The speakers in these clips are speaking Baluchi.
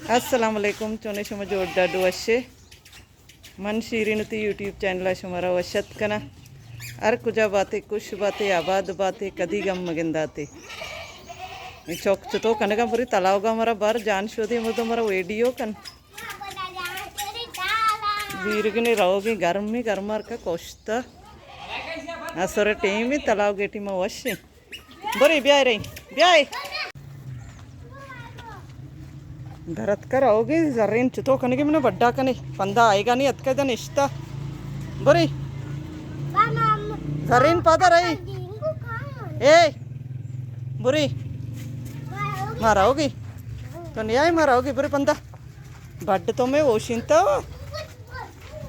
السلام علیکم، چونے شما؟ جوڑ ڈاڈو وشے؟ من شیرین تی یوٹیوب چینل ءَ شمارا وش اتک کناں۔ ہر کجا باتے، خوش باتے، آباد باتے، کدی گم مگنداتے۔ اے چوک چتو کنگا پوری تلاوگا مرا بر جان شودی مردم مرا ویڈیو کن۔ زیرگنے روگی گرمی، گرمار کا کوشتا۔ اسر ٹیمی تلاوگے ٹیما وشی۔ برے بیائے رہی، بیائے۔ درت کر آؤگے، زرین چتو کنگے، منو بڈا کنے۔ پندا آئے گا نہیں، اتکا دن اشتا۔ برے۔ زرین پادا رہی۔ اے۔ برے۔ مارا ہوگی۔ تو نہیں آئے، مارا ہوگی، برے پندا۔ بڈ تو میں اوشینتا۔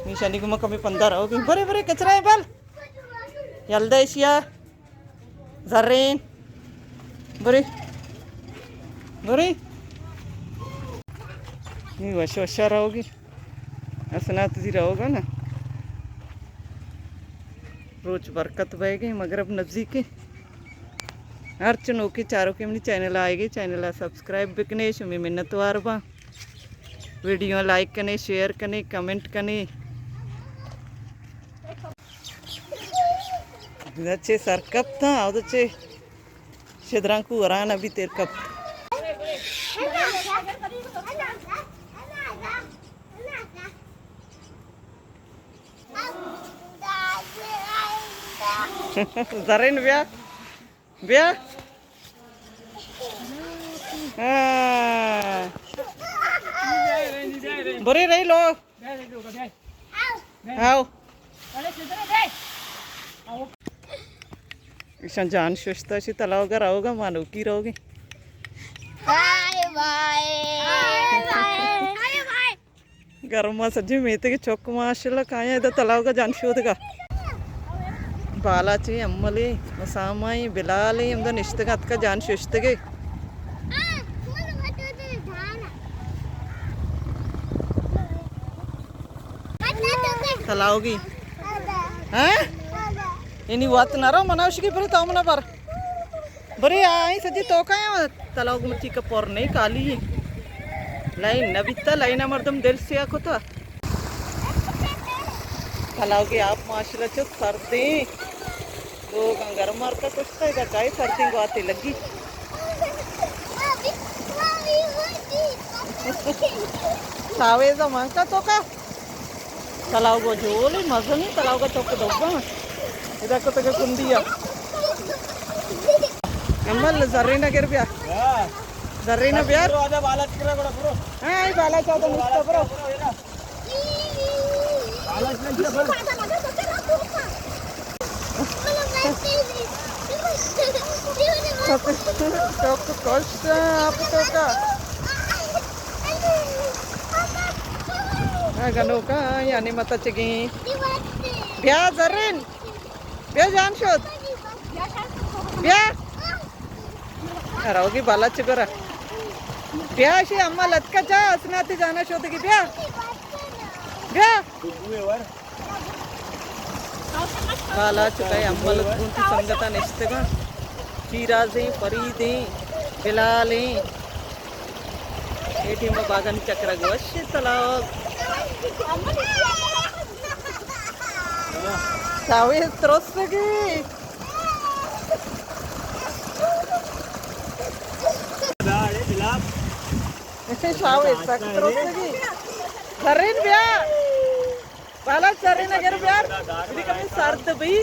نشانی گما کمی پندا رہوگی۔ برے، برے، کچرا ہے بل۔ یلدا ایشیا۔ زرین۔ برے۔ برے۔ نی وش وشا رہوگی۔ اسنات زی رہوگا نا۔ روچ برکت بئیگے، مغرب نزیکے۔ ہرچ نوکے چاروکے منی چینل آئیگے، چینل سبسکرائب بکنے، شمی منتوار باں۔ ویڈیو لائک کنے، شیئر کنے، کمنٹ کنے۔ ادا چے سر کپت، ہاں، ادا چے شدرانکو وران ابھی تیر کپت۔ زرین بیا، بیا۔ ہاں۔ برے رہی لو۔ آؤ۔ ایشاں جان ششتا شی تلاوگا رہوگا، مانوکی رہوگی۔ Bye bye. Bye bye. گرما سجی میتگے چک ماشاءاللہ کایاں ادا تلاوگا جان شودگا۔ بالاچے، املے، اسامائیں، بلالیں، ہمدا نشتگا اتکا جان ششتگے۔ تلاوگی۔ ہاں؟ اینی وات نہ رو، منا اشکی برے تو منا بر۔ برے آئی سجی توکا ہے، تلاوگ مرچی کا پر نہیں، کالی ہے۔ لائن نہ بیتا، لائن مردم دل سیا کتا۔ تلاوگی آپ ماشاءاللہ چو سردیں۔ لوگ گرم مارتا کشتا، ادا کائے سردیں گواتے لگی۔ ساوے زمان کا توکا۔ تلاوگو جولے مزنی، تلاوگا چوک دوبا۔ ادا کتگ کندیا۔ امل زرینا گر بیا۔ زرینا بیا۔ ہاں، اے بالا چاہتا نشتا برو۔ چوک کش آپ توکا۔ ہاں، گنوکا، یعنی متا چگی۔ بیا زرین۔ بیا جان شد۔ بیا۔ روگی بالا چگرا۔ بیا شی اما لتکا چا اسناتی جانا شدگی بیا۔ بیا۔ بالا چکائے امل گونتی سنگتا نشتگاں۔ شیرازیں، فریدیں، بلالیں۔ اے ٹیم باگانی چکرا گوش تلاوگ۔ ساوی ترسگی۔ ساوی سک ترسگی۔ زرین بیا۔ بالا چرے نہ گر بیار، اے کمی سرد بی۔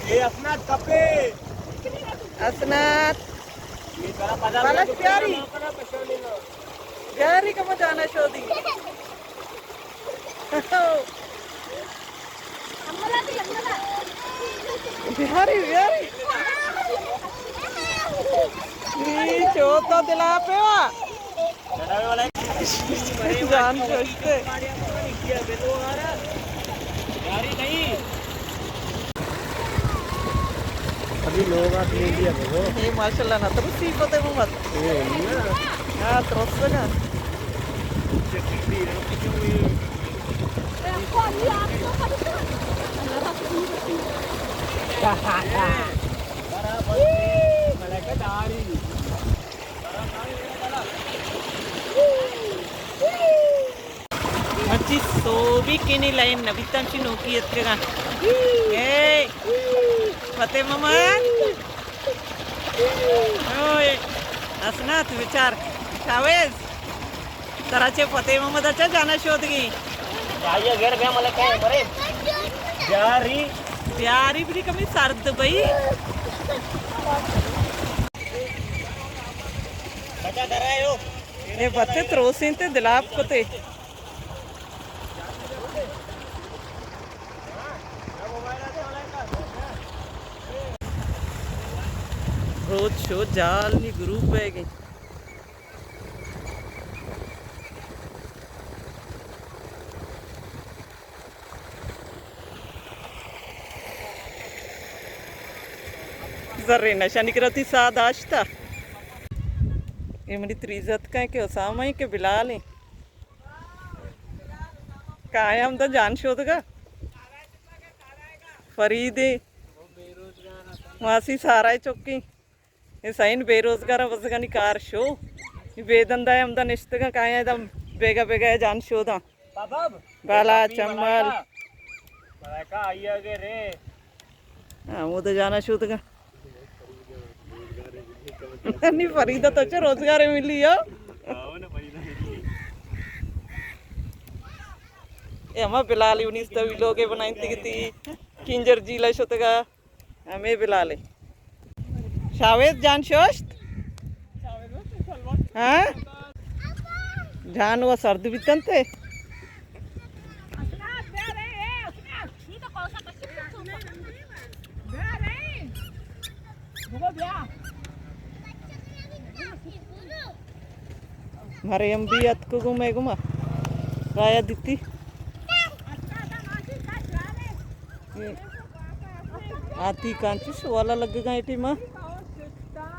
اے اسناد کپے۔ اسناد۔ بالا پیاری۔ پیاری کمو جانا شودی۔ بیاری، بیاری۔ نی چوتا دلا پہ وا۔ جان ششتے۔ ابھی لوگ آتے ہیں جی، اب وہ۔ اے ماشاءاللہ نہ ترسی پتے وہ مت۔ اے نا۔ ہاں، ترس گا۔ بھی کینی لائن نہ بیتاں چی نوکی اتکگاں۔ اے، فتح محمد۔ اوئے، حسنات بچار۔ شاویز۔ ترا چے فتح محمد اچا جانا شودگی؟ آئیے گھر بیا ملک ہے مرے۔ بیاری۔ بیاری بلی کمی سرد بئی۔ بچا در آئے ہو۔ اے بتے تروسیں تے دلاپ کتے۔ روچ شو جال نی گروپ ہے گئی۔ زرین شانی کرا تی ساہ داشتا۔ اے منی تریزت کن کہ اسامہ ہیں کہ بلال ہیں۔ کائے ہم دا جان شودگا۔ فرید ہیں۔ ماسی سارا چکی۔ اے سئین بے روزگار ءَ بزگانی کار شو۔ اے بے دندا ءَ ہمدا نشتگاں، کایاں ادا بیگا بیگا جان شوداں۔ بالا چمال۔ ملائکہ آئی ءَ گے رے۔ ہاں، ہمودا جانا شودگاں۔ نی فریدہ تو چہ روزگار ملی ہو۔ اے ہما بلال یونس تو ویلوگے بنائیں تگتی۔ کنجر جیلا شتگا۔ ہمے بلالے۔ شاوید جان شوشت؟ ہاں؟ جان و سرد بیتنتے؟ مریم بھی اتکو گو میں گما۔ رایا دیتی۔ آتی کانچش والا لگگا اے ٹیما۔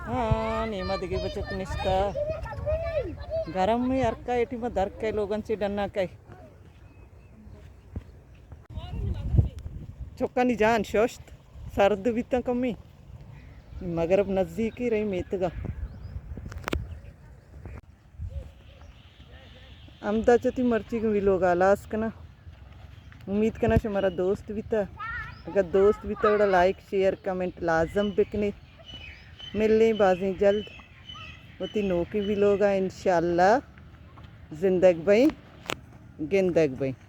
ہاں، نیما دگہ بچک نشتا۔ گرم میں ہر کا اے ٹیما در کے لوگن چے ڈنا کے۔ چکانی جان ششت، سرد بیتاں کمی۔ مغرب نزیکی رہی میتگا۔ ہمدا چہ تی مرچیگیں ویلوگ ءَ ہلاس کناں۔ امید کناں شمارا دوست بیتا۔ اگر دوست بیتا گڑا لائک، شیئر، کمنٹ لازم بکنے۔ ملیں بازیں جلد وتی نوکیں ویلوگ ءَ انشاءاللہ۔ زندگ بئیں، گندگ بئیں۔